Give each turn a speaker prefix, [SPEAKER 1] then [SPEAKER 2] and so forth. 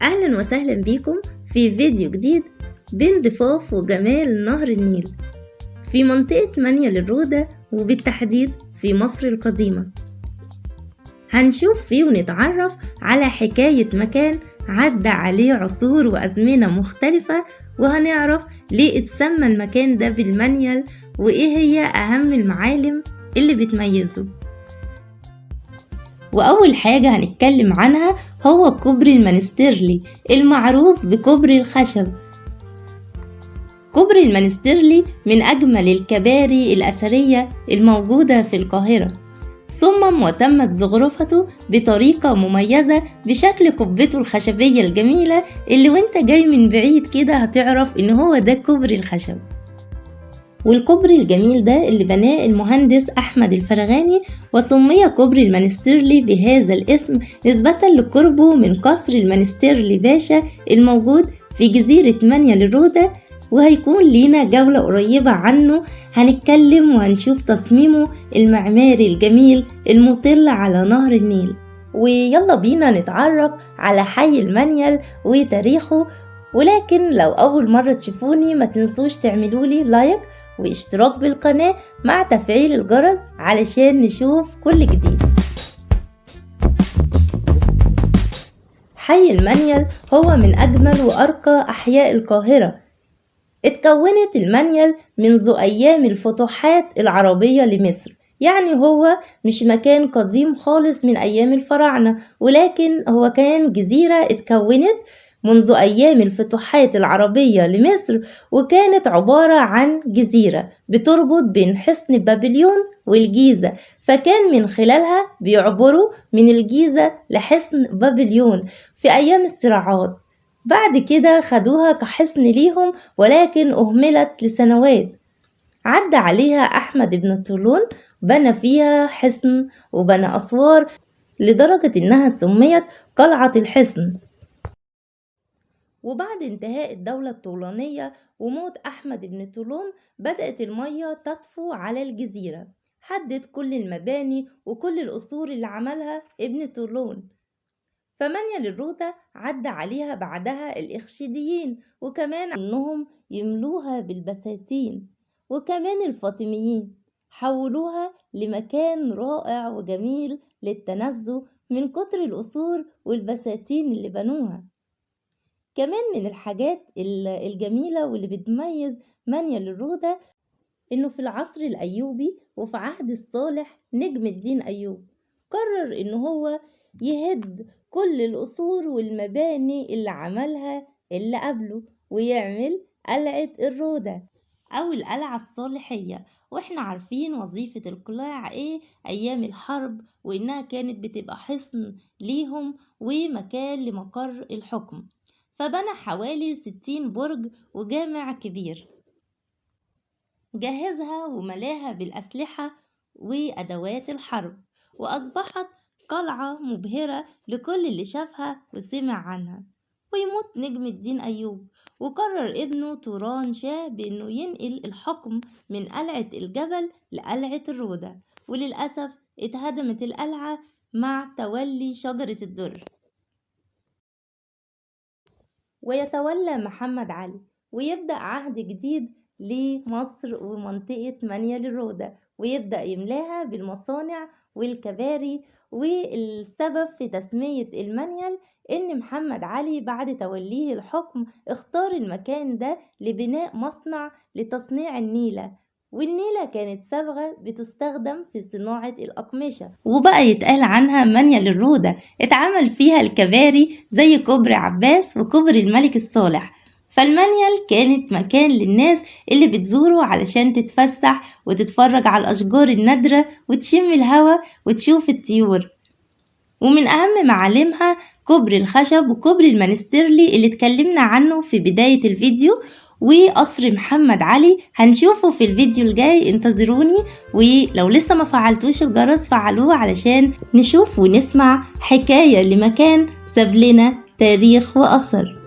[SPEAKER 1] أهلا وسهلا بيكم في فيديو جديد بين ضفاف وجمال نهر النيل في منطقة منيل الرودة، وبالتحديد في مصر القديمة. هنشوف فيه ونتعرف على حكاية مكان عدى عليه عصور وأزمنة مختلفة، وهنعرف ليه اتسمى المكان ده بالمنيل وإيه هي أهم المعالم اللي بتميزه. وأول حاجة هنتكلم عنها هو كوبري المنستيرلي المعروف بكوبري الخشب. كوبري المنستيرلي من أجمل الكباري الأثرية الموجودة في القاهرة، صمم وتمت زخرفته بطريقة مميزة بشكل قبته الخشبية الجميلة اللي وانت جاي من بعيد كده هتعرف ان هو ده كوبري الخشب. والكوبري الجميل ده اللي بناه المهندس أحمد الفرغاني، وسمي كوبري المنستيرلي بهذا الاسم نسبة لقربه من قصر المنستيرلي باشا الموجود في جزيرة منيل الرودة. وهيكون لينا جولة قريبة عنه، هنتكلم وهنشوف تصميمه المعماري الجميل المطل على نهر النيل. ويلا بينا نتعرف على حي المنيل وتاريخه. ولكن لو أول مرة تشوفوني ما تنسوش تعملولي لايك واشتراك بالقناة مع تفعيل الجرس علشان نشوف كل جديد. حي المنيل هو من أجمل وأرقى أحياء القاهرة. اتكونت المنيل منذ أيام الفتوحات العربية لمصر، يعني هو مش مكان قديم خالص من أيام الفراعنة، ولكن هو كان جزيرة اتكونت منذ أيام الفتوحات العربية لمصر، وكانت عبارة عن جزيرة بتربط بين حصن بابليون والجيزة، فكان من خلالها بيعبروا من الجيزة لحصن بابليون في أيام الصراعات. بعد كده خدوها كحصن ليهم، ولكن أهملت لسنوات. عدى عليها أحمد بن طولون، بنى فيها حصن وبنى أسوار لدرجة إنها سميت قلعة الحصن. وبعد انتهاء الدولة الطولانية وموت أحمد بن طولون، بدأت المية تطفو على الجزيرة، حدد كل المباني وكل القصور اللي عملها ابن طولون. فمنيل الرودة عدى عليها بعدها الإخشيديين، وكمان إنهم يملوها بالبساتين، وكمان الفاطميين حولوها لمكان رائع وجميل للتنزه من كتر القصور والبساتين اللي بنوها. كمان من الحاجات الجميلة واللي بتميز منيل الرودة إنه في العصر الأيوبي وفي عهد الصالح نجم الدين أيوب قرر إنه هو يهد كل القصور والمباني اللي عملها اللي قبله، ويعمل قلعة الرودة أو القلعة الصالحية. وإحنا عارفين وظيفة القلاع إيه أيام الحرب، وإنها كانت بتبقى حصن ليهم ومكان لمقر الحكم. فبنى حوالي 60 برج وجامع كبير، جهزها وملاها بالأسلحة وأدوات الحرب، وأصبحت قلعة مبهرة لكل اللي شافها وسمع عنها. ويموت نجم الدين أيوب، وقرر ابنه توران شاه بأنه ينقل الحكم من قلعة الجبل لقلعة الرودة، وللأسف اتهدمت القلعة مع تولي شجرة الدر. ويتولى محمد علي، ويبدأ عهد جديد لمصر ومنطقة منيل الرودة، ويبدأ يملاها بالمصانع والكباري. والسبب في تسمية المنيل إن محمد علي بعد توليه الحكم اختار المكان ده لبناء مصنع لتصنيع النيلة، والنيلة كانت صبغة بتستخدم في صناعة الأقمشة، وبقى يتقال عنها منيل الرودة. اتعمل فيها الكباري زي كوبري عباس وكوبري الملك الصالح. فالمنيل كانت مكان للناس اللي بتزوره علشان تتفسح وتتفرج على الأشجار النادرة وتشم الهوا وتشوف الطيور. ومن أهم معالمها كوبري الخشب وكوبري المنستيرلي اللي اتكلمنا عنه في بداية الفيديو، وقصر محمد علي هنشوفه في الفيديو الجاي. انتظروني، ولو لسه ما فعلتوش الجرس فعلوه علشان نشوف ونسمع حكاية لمكان ساب لنا تاريخ وأثر.